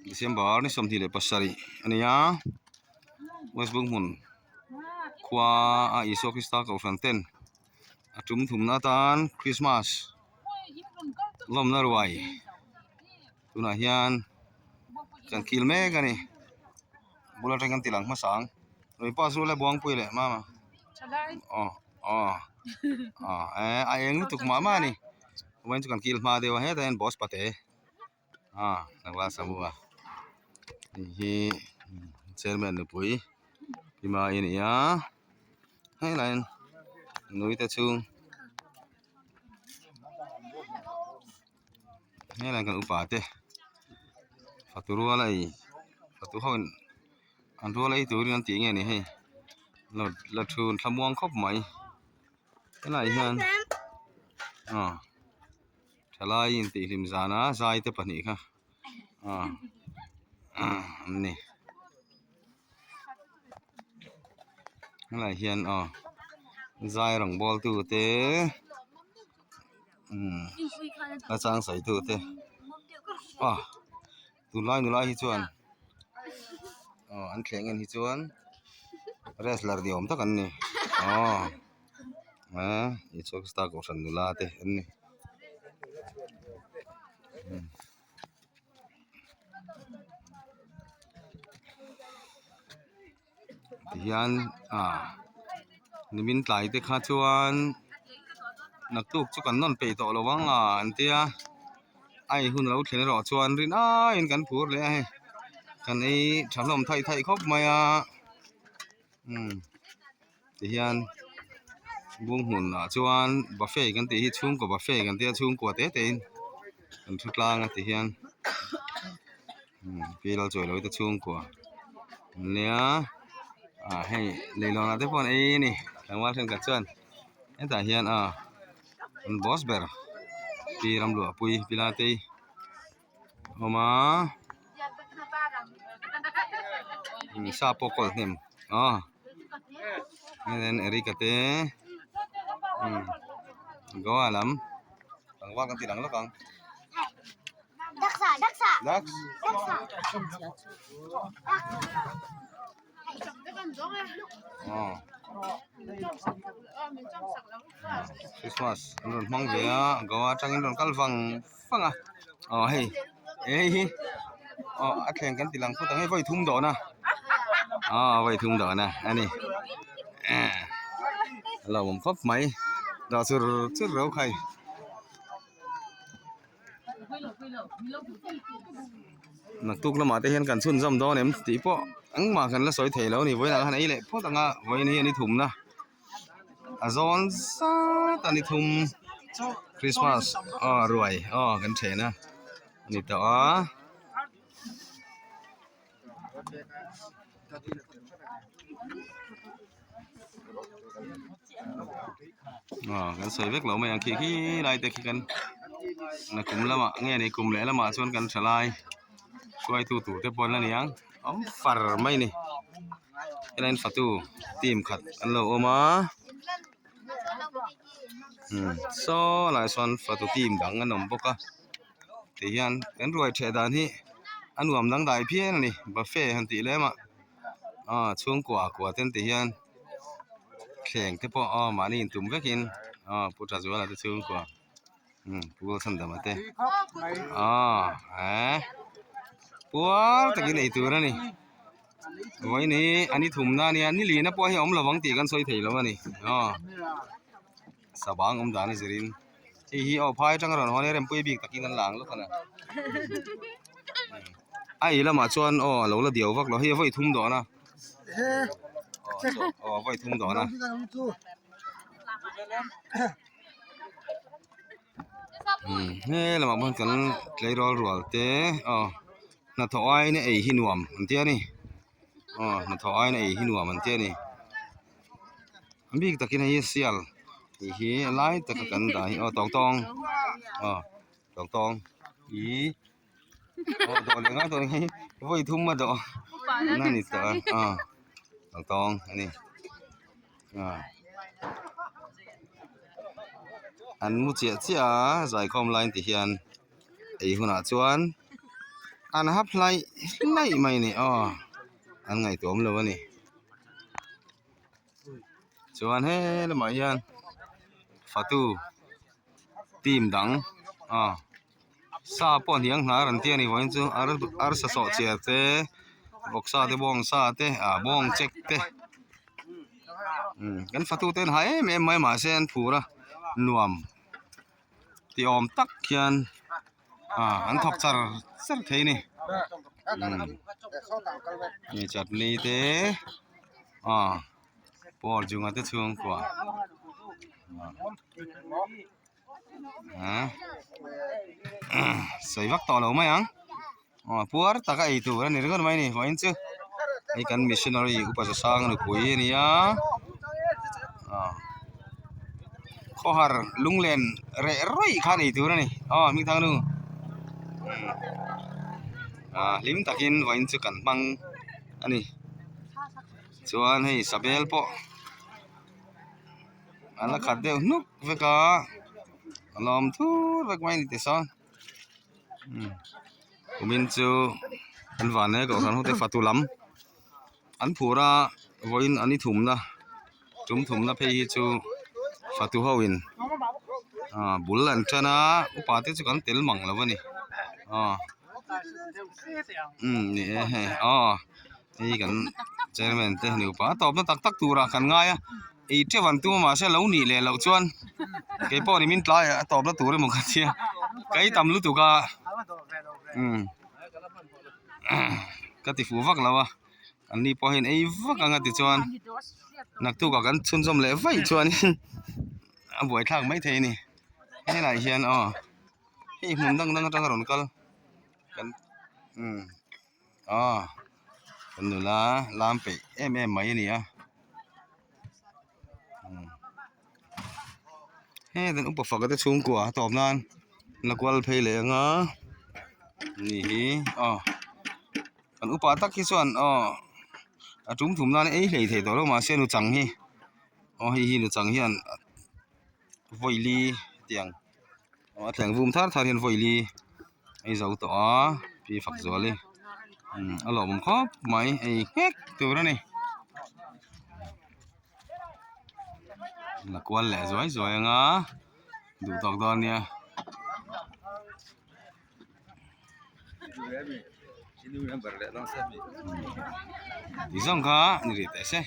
December ni 27 a ni a West Bunghmun khua a Isua Krista kohhran ten a tum thumna atan Christmas lawmna ruai tunah hian kan kil mek a ni bul atang kan ti lang hmasa ang rawn pass ru le Buangpui leh Mama aw aw aw eh a eng lutuk mah mah a ni vawiin chu kan kil hma deuh a hetah hian boss pate ah tlangval samu a hei hi chairman nupui pi mai a ni a helaiah hian nui te chu helaiah kan upa te fatu rual a ei fatu ho in an rual ei turin an tih nge ni hei la thun thlamuang khawp mai helaiah hian aw. Thalai intihhlim zana zai te pahnih kha ah an ni helaiah hian aw zai rawng bawl tu te umm a chang sawi tu te aw tunlai nula hi chuan aw an thleng en hi chuan wrestler ni awm tak an ni aw. Eee Isua Krista kohhran nula te an ni. Tihian ah nimin tlai te kha chuan naktuk chu kan nawn peih tawh lo ang a an tia a ei hun lo thlen erawh chuan rin aiin kan phur leh a hei kan ei tha hlawm thaih thaih khawp mai a umm. Tihian bung hmunah chuan buffet kan tih hi chhungkaw buffet kan tia chhungkua te te in an thu tlang a tihian pi lal chawi lo te chhungkua an nia ah hei leilawnah te pawh an ei a ni tlangval thenkhat chuan hetah hian ah an boss ber pi Ramluahpuii pi Latei a awm a sa pawh kawl hnem aw heng Eric a te Goa lam tlangval kan ti lang lawk ang aw Christmas an rawn hmang ve a Goa atangin rawn kal vang vang a aw hei hei hi aw a thleng kan ti lang phawt ang hei vawi thum dawhna aw vawi thum dawhna a ni a lo awm khawp mai dawh chur chur ro khai. Naktuk lamah te hian kan chhunzawm dawn em tih pawh engmah kan la sawi thei lo a ni vawiinah khan ei leh phawt ang a vawiin hi a ni thumna a zawn zat a ni thum Christmas aw ruai aw kan then a ni tawh a. Aw kan sawi vek lo mai ang khi khi lai te khi kan nakum lamah nge ni kum leh lamah chuan kan tha lai hruaitu tur te pawh an la ni ang awm far mai a ni helai in fatu team khat an lo awm a umm saw lai sawn fatu team dang an awm bawk a. Tihian kan ruai ṭheh dan hi a nuam dangdai phian a ni buffet han tih lem ah aw chhungkua kua ten tihian thleng te pawh aw mahni intum vekin aw pu Thazuala te chhungkua umm pu Lalchhandama te aw eh puar takin ei tur a ni vawiin hi a ni thumna a nia ni lina pawh hi a awm lovang tih kan sawi thei lo a ni aw sabang awm dan a zirin. Hei hi aw phai atanga rawn haw nia rempui bik takin an la ang lawk a ni. A ei lamah chuan aw a lo la diau vak lo hei a vawi thum dawn a aw a vawi thum dawn a. He lamah pawh kan tleirawl rual te aw hnathawh aiin a ei hi nuam an tia ni aw hnathawh aiin a ei hi nuam an tia ni. A bik takin hei hi sial tih hi a lai taka kan dah hi aw tawng tawng aw tawng tawng ih aw dawh leh ngai tawh hi vawi thum a dawh na ni tawh a aw tawng tawng a ni ah an mu chiah chiah a zaikhawm lai ti hian ei hunah chuan. An hap hlaih hlaih mai a ni aw an ngaihtuah awm lo a ni chuan he lamah hian fatu team dang aw sa pawh hniang hnar an tia ni vawiin chu ar arsa sawh chiar te vawksa te bawngsa te ah bawng chek te kan fatu te an ha em em mai mahse an phur a nuam ti awm tak hian ah an thawk char char thei a ni umm chutney te ah pawl junga te chhungkua ah sawi vak tawh lo mai ang aw puar taka ei tur a ni ringawt mai a ni vawiin chu hei kan missionary upa sasang nupui a ni a ah khawhar lunglen reh rawih khan ei tur a ni aw hmingthang nu ah hlim takin vawiin chu kan hmang a ni chuan hei sabel pawh a la khat deuh hnuk vek a a lawm thur vek mai a ni tisawn. Kumin chu an van e kohhran ho te fatu lam an phur a vawiin an i thumna tum thumna phei hi chu fatu ho in ah bul an tan a upa te chu kan tel mang lo a ni aw umm ni e hei aw hei kan chairman te nupa a tawpna tak tak turah kan ngai a. Ei teuh an tum a mahse lo nih leh loh chuan kei pawh ni min tlai a tawp na tur emaw ka tia ka ei tam lutuk a umm ka ti fuh vak lo a an ni pawh hian ei vak ang a ti chuan naktuk ah kan chhunzawm leh vaih chuan a buaithlak maithei a ni helaiah hian aw hei hmun dang dang atanga rawn kal kan umm. Aw kan nula lam peih em em mai a ni a heng upa faka te chhungkua a tawp nan la kual phei leh ang a ni hi aw kan upa tak hi chuan aw a tum thum nan ei hlei thei tawh lo mahse nuchang hi aw hei hi nuchang hian vawili tiang aw a thleng vum thar thar hian vawili. Ei zo tawh a pi fak zual hi a lawmawm khawp mai ei nghek tur a ni la kual leh zuai zuai ang a duh tawk dawn nia. Tih zawng kha ni rih teh se.